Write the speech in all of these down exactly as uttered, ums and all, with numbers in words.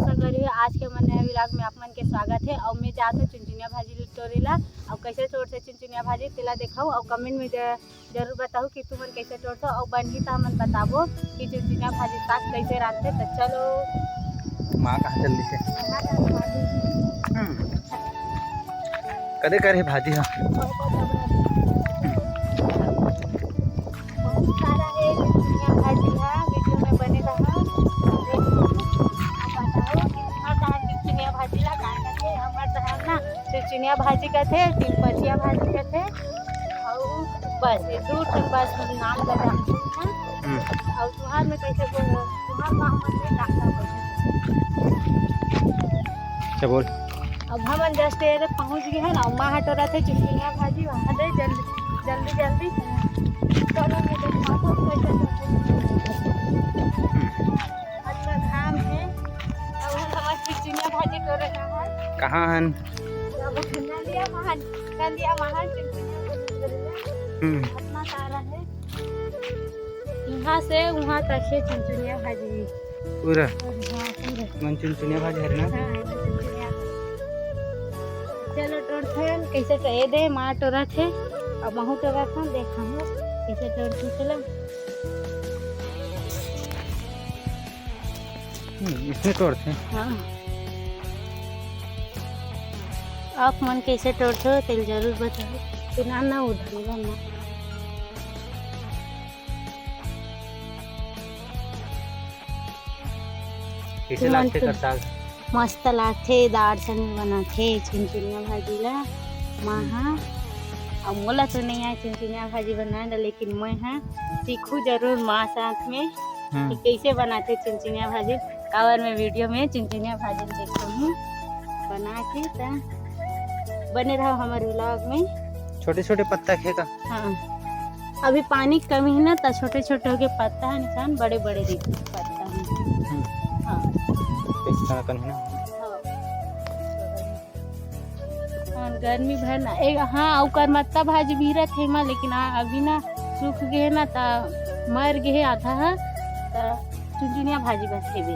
संगवारी हो, आज के हमर नया vlog में आप मन के स्वागत हे। अउ मैं जात हूँ चुनचुनिया भाजी टोरे ला। अउ कैसे टोरथे चुनचुनिया भाजी, तेला देखाहूँ। अउ comment में ज-, जरूर बताहू कि तुमन कैसे टोरथो। अउ बनही त हमन बताबो कि चुनचुनिया भाजी साग कैसे रांधथे। त चलो। माँ कहाँ चल दिसे? हम्म। कदे करे भाजी हा? बहुत सारा हे चुनचुनिया भाजी हा, video में बने रहा। बताओ कि हमर डहर चुनचुनिया भाजी ला का कथे? हमर डहर ना चुनचुनिया भाजी कथे, तिलपतिया भाजी कथे, अउ बस ये दू ठन बस नाम ला जानथन। हम्म। अउ तुहार में कैसे बोल, तुहार गाँव में से का का बोल? अच्छा बोल। अब हमन just ये पहुँच गए हन, अउ माँ हा टोरथे चुनचुनिया भाजी, वहाँ दे जल्दी, जल्दी, जल्दी। चलो, मैं देखाहूँ कैसे टोरथे। अच्छा घाम हे, अब हम हमार चुनचुनिया भाजी टोरे जाहन। कहाँ हन? अब नंदिया महन, नंदिया महन चुनचुनिया भाजी टोरे जाहन। हम्म। इतना सारा हे। यहाँ से वहाँ तक हे चुनचुनिया भाजी। पूरा? हाँ, पूरा। मन चुनचुनिया भाजी हरे ना? हाँ, चुनचुनिया भाजी। चलो, टोरथन, कैसे टो-, ए दे, माँ टोरथे, अब महू टोरथन, देखा हूँ, कैसे टोरथे, चलो। हम्म, इसने टोरथे। हाँ। आप मन कैसे टोरथे हो, तेल जरूर बताओ। सुना ना उधर, ना। कैसे तुमन लागथे तो कर साग? मस्त लागथे, दार संग बनाथे चुनचुनिया भाजी ला माँ हा। अब मोला तो नहीं आए चुनचुनिया भाजी बनाए ला, लेकिन मैं हा सीखू जरूर माँ साथ में हम्म। कि कैसे बनाथे चुनचुनिया भाजी। काबर मैं video में चुनचुनिया भाजी देखा हूँ बना के, त बने रहो हमारे vlog में। छोटे छोटे पत्ता खे का? हाँ, अभी पानी कमी है ना, त छोटे छोटे होके पत्ता है निशान, बड़े बड़े दिखते पत्ता है। हम्म। हाँ। इस तरह का नहीं ना। हाँ। हाँ, गर्मी भर ना। ए, हाँ, अउ करमत्ता भाजी भी रथे मा, लेकिन आ, अभी ना सूख गे ना, त मर गे आधा ह, त चुनचुनिया भाजी बस हे भी।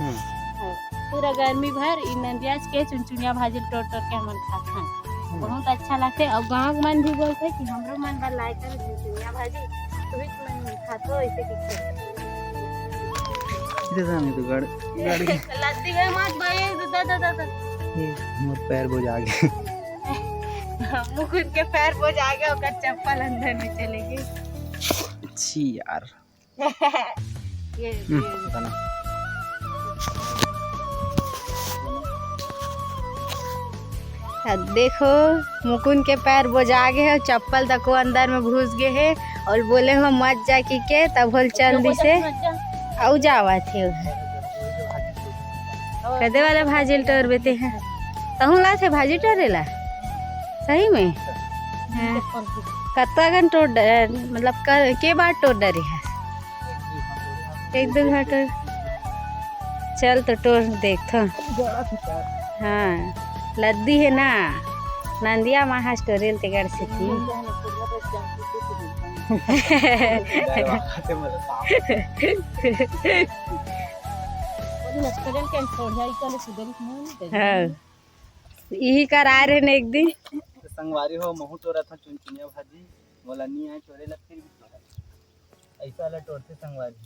हम्म। हाँ, पूरा गर्मी भर इ नंदियाज के चुनचुनिया भाजी टोर टोर के हमन खाथन। हम्म। बहुत अच्छा लगथे। अउ गाँव के मन भी बोलथे कि हमरो मन बर लाए कर चुनचुनिया भाजी, तो भी मन खाथो ऐसे कि दे दा नहीं तो गड़, गड़ गई। लत्ती में मत भाई, दे, दे, दे, दे। ये मोर पैर बोजा गे। मुकुंद के पैर बोजा गे, ओकर चप्पल अंदर में चले गे। छी यार। ये, हम्म, ये। पता नहीं। अब देखो, मुकुंद के पैर बोजा गे हे, चप्पल तको अंदर में घुस गे हे, अउ बोले हो मत जा कि के, तब होल चल दिसे, अउ जावत हे। कदे वाला भाजी ल टोरबे ते हे? तहूँ लाथे भाजी टोरे ला? सही में? हाँ। कतका कन टोर ड-, मतलब क-, के बार टोर डरे हे? एक दो घाट। चल तो टोर देखथो। हाँ, लद्दी हे ना, नंदिया महाज टोरेल ते गड़ से थी। हाँ, इही कर आए रहे न एक दिन। तो संगवारी हो, महू टोरत हँव चुनचुनिया भाजी, मोला नी आए टोरे ला, फिर भी टोरत हँव। ऐसा वाला टोरथे संगवारी।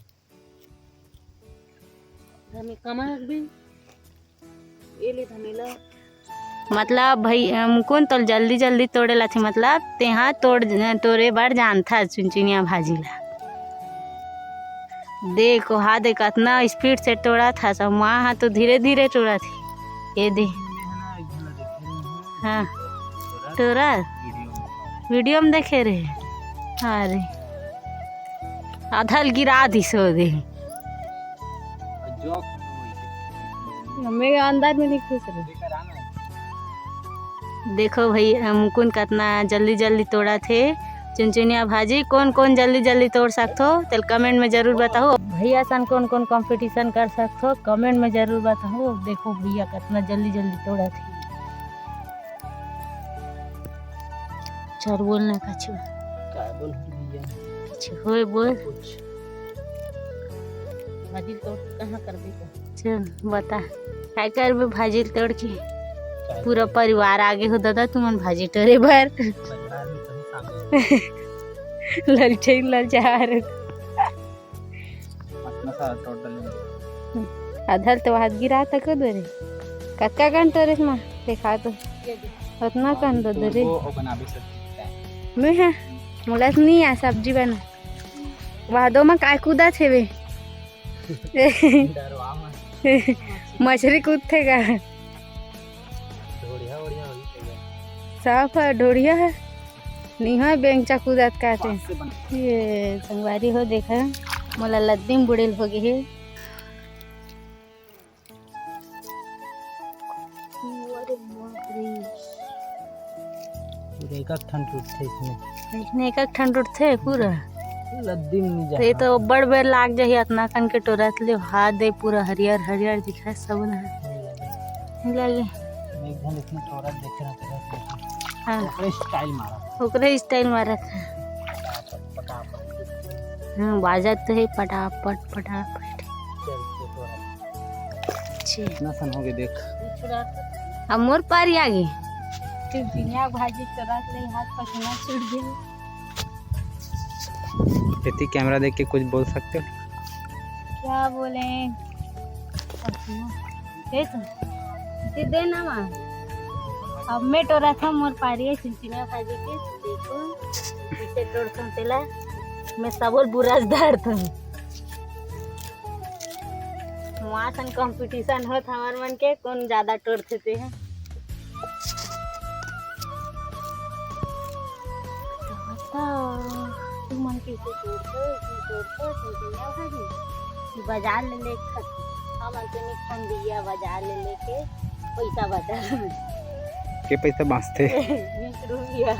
धमे कमा भी। ये ले धमेला। मतलब भाई, अ, मुकुंद तोल जल्दी जल्दी टोरे लाथे, मतलब तेहा टोर, टोरे बर जानथा चुनचुनिया भाजी ला। देखो, हा देख, कतना speed से टोरत हस, अउ माँ हा तो धीरे धीरे टोरत हे। ये दे। हाँ, टोरा video में देखे रहे। अरे, आधा ल गिरा दिस ओ दे। मैं अंदर में नहीं घुस रही। देखो भाई, मुकुंद कतना जल्दी जल्दी टोरत हे चुनचुनिया भाजी। कोन कोन जल्दी जल्दी टोर सकथो, तेल comment में जरूर बताओ। भैया सन कोन कोन competition कर सकथो, comment में जरूर बताओ। देखो भैया कतना जल्दी जल्दी टोरत हे। चल बोल ना कछु। का बोल भैया? कुछ होए बोल। कुछ। भाजी ल टोर के कहाँ करबे का? चल बता, काय करबे भाजी ल तोड़ के? पूरा परिवार आगे हो दादा, तुमन भाजी टोरे बर। परिवार में सभी शामिल। ललचैन लाचार। इतना सारा टोर डाले। आधा ल तो हाथ गिरा तक दो रे। कतका कन टोरे मा देखा तो। उतना कन दो दो रे। वो, वो बनाबे सब्जी का। मैं है, मोला नहीं आ सब्जी बना। वह दो में काय कूदा थे वे? डरवा में। मछली कूदथे का? ढोढ़िया, ओढ़िया होई कहिया। साफ है, ढोढ़िया है। निहा बेंगचा कूदत काटे। पास से बना। ये संगवारी हो, देखा, मोला लद्दी में बुड़ेल हो गए हे। अरे बाप रे। पूरा एक एक ठन टूटथे इसमें। इसमें एक एक ठन टूटथे पूरा। लद्दी में नहीं तो ये जाता। तो बड़ बेर लाग जाही, अतना कन के टोरत ले हाथ दे, पूरा हरियर हरियर दिखा सब ना। नहीं लगे। नहीं लगे। एक झन इसमें टोरत देखे ना, टोरत देखे। हाँ। ओकरे स्टाइल मारा। ओकरे स्टाइल मारा था। पटापट, पटापट। हाँ, बाजत तो है पटापट, पटापट। चल, तो टोरत। छे। इतना सन हो गए देख। अब मोर पारी आ गई। ठीक, दुनिया भाजी चोरात ले हाथ पसीना छूट गया। इतनी कैमरा देख के कुछ बोल सकते हो? क्या बोले? पसीना। दे तो। इतनी दे ना माँ। अब मैं टोरा था मोर पारी है चिनचिनिया भाजी के। देखो, इसे टोर तुम तेला। मैं सबोल बुरा धार था। वहाँ सन कंपटीशन होत हमर मन के, कौन ज्यादा टोरथे ते ह। तो बता, तुमन कइसे टोरथो, कइसे टोरथो, चिनचिनिया भाजी? कि बाजार ले लेके खाथो? हमन तो नहीं खान दिया बाजार ले लेके, पैसा बचा। के पैसा बाँचथे? बीस रुपया।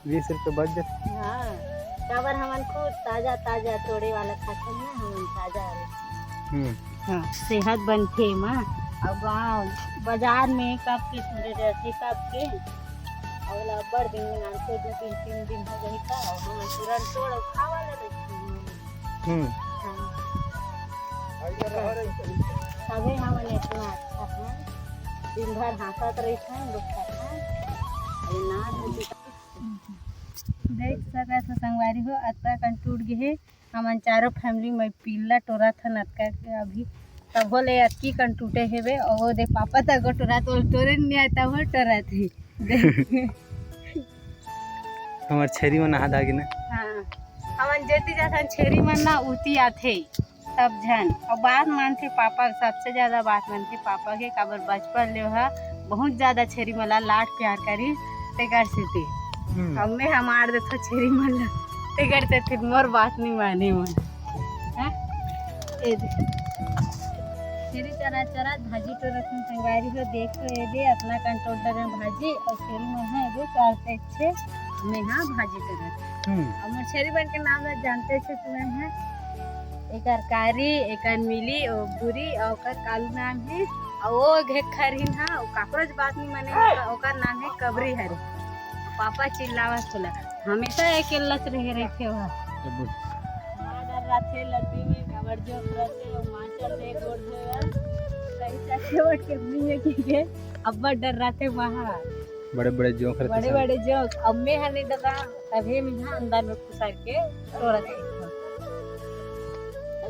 बीस रुपये बच जाथे। हाँ, काबर हमन खुद ताजा ताजा तोड़े वाला खाथन ना, हमन ताजा वाला। हम्म। हाँ, सेहत बनथे एमा। अउ गाँव बाजार में कब के टूरे रहथे, कब के। अउ ओला अब्बड़ दिन में आनथे, दू दिन, तीन दिन हो गई का, अउ हमन तुरंत तोड़ अउ खा वाला रहथे। हम्म। हाँ। तभे हमन इतना अच्छा हन, दिन भर हाँसत रहिथन, लोग खाथन। अरे ना, देख सकत हो संगवारी हो, अतका कन टूट गे हे। हमन चारों फैमिली में पिल्ला टोरत हन अतका के अभी, तभो ले अतकी कन टूटे हेवे। अउ ओ दे पापा तक टोरत, ओ टोरे नहीं आता, वो टोरत हे। हमर छेरी मन आहा दागे ना। हाँ, हमन जेती जाथन छेरी मन ना उती आथे। सब झन। अउ बात मानथे पापा, सबसे ज्यादा बात मानथे पापा के, काबर बचपन ले ओहा बहुत ज्यादा छेरी मन ला लाड प्यार करिस, तेकर सेती। हम्म। अब मैं हमार देथो छेरी मन ला, तेकर सेती मोर बात नहीं माने मन। हैं? ए दे। छेरी चरा चरा भाजी टोरत हन संगवारी हो, देख तो ए दे, अपना कंटोटर में भाजी अउ छेरी मन है, ए दे, चार से छे, मैं हाँ भाजी टोरत। हम्म। अब मोर छेरी मन के नाम ला जानते छे तुम्हें है। एकर कारी, एकर मिली, ओ भूरी, अउ ओकर कालू नाम हे। अउ ओ घे खरहिन हा, ओ काकरो से बात नहीं माने, ओकर नाम हे कबरी हरे। पापा चिल्लावत होला, हमेशा अकेल्लच रहे रहिथे ओहा। बड़ा डर रहिथे लद्दी में, काबर जोंक रहिथे, ओ माचल में गोड़ धोया। सही चाचे ओट के नहीं है कि के, अब्बड़ डर रहिथे वहाँ। बड़े बड़े जोंक रहिथे बड़े सब। बड़े जोंक। अब मैं हर नहीं डरा, तभे मैं हा अंदर में खुसर के टोरत रहिथों।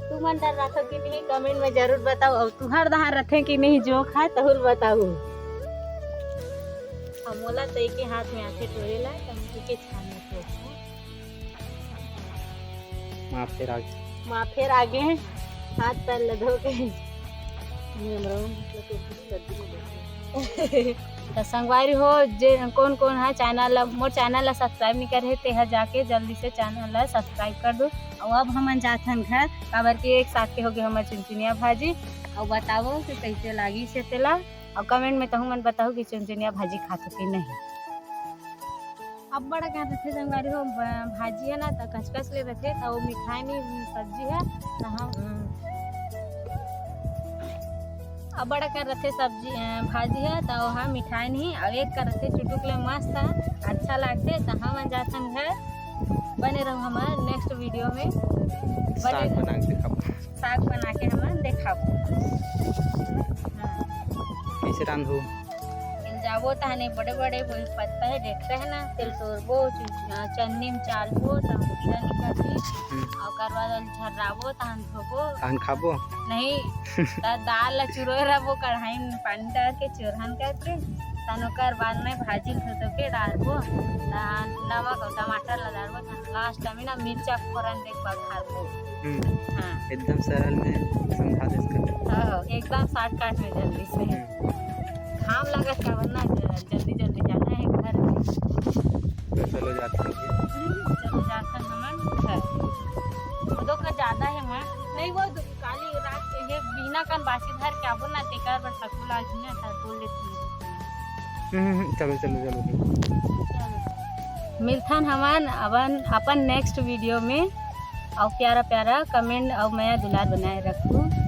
तुमन डर रहिथो कि नहीं, comment में जरूर बताओ। अउ तुहर डहर रथे कि नहीं जोंक हा, तहू ल बताओ। हम मोला तो एके हाथ में आथे टोरे ला, तो हम एके छान में टोरथों। माँ फेर आगे। माँ फेर आगे, हाथ पैर ल धो के। त संगवारी हो, जे कोन कोन ह channel ला, मोर channel ला subscribe नहीं करे हे, ते ह जाके जल्दी से channel ला subscribe कर दो। अउ अब हमन जाथन घर, काबर के एक साथ के हो गए हमर चुनचुनिया भाजी। अउ बताओ कि कैसे लागिस हे तेला, अउ comment में तहू मन बताओ कि चुनचुनिया भाजी खाथो कि नहीं। अब्बड़ अकन रथे संगवारी हो, ब-, भाजी है ना, त कचकच ले रथे, त वो मिठाई नहीं, सब्जी है, त हम, अब्बड़ अकन रथे सब्जी, अ, भाजी है, त वो हम मिठाई नहीं, अब एक कर रथे चुटुक ले मस्त, अच्छा लागथे, त हम जाथन घर। बने रहो हमारे next video में, बने साग रहो। बना के खाओ। साग बना के हमन देखाबो। हाँ। कइसे रांधबो? तेल जाबो तहने बड़े-बड़े वो पत्ता हे, देखते हैं ना, तेल तोड़बो, चु-, अ, चन्नी में चालबो, तब भुजिया निकलबो, हम्म। अउ ओकर बाद ओला झर्राबो, तहन धोबो। तहन खाबो? नहीं, त दाल ला चुरोय रखबो, कढ़ाई में पानी डाल के, चुरहन करके, तहन ओकर बाद में भाजी ल धो के डारबो, तहन नमक अउ टमाटर ला डारबो, तहन last में ना मिर्चा फोरन दे के बघारबो। हम्म। हाँ। एकदम सरल में समझा देस का। हाँ, एकदम shortcut में जल्दी से। हम्म। घाम लागत का वरना ज-, जल्दी जल्दी जाना हे घर में। तो चलो जाते हैं। हम्म, चलो जाथन हमन घर। वो तो का ज्यादा हे माँ। नहीं, वो दु-, काली रात के हे, बिना कन बासी धर के आबो ना, तेकर बर सकूल आ गई ना, त बोल लेती हूँ। हम्म, हम्म, चलो, चलो, चलो, चलो। चलो। मिलथन हमन अपन, अपन next video में। अउ प्यारा प्यारा comment अउ मया दुलार बनाए रखू।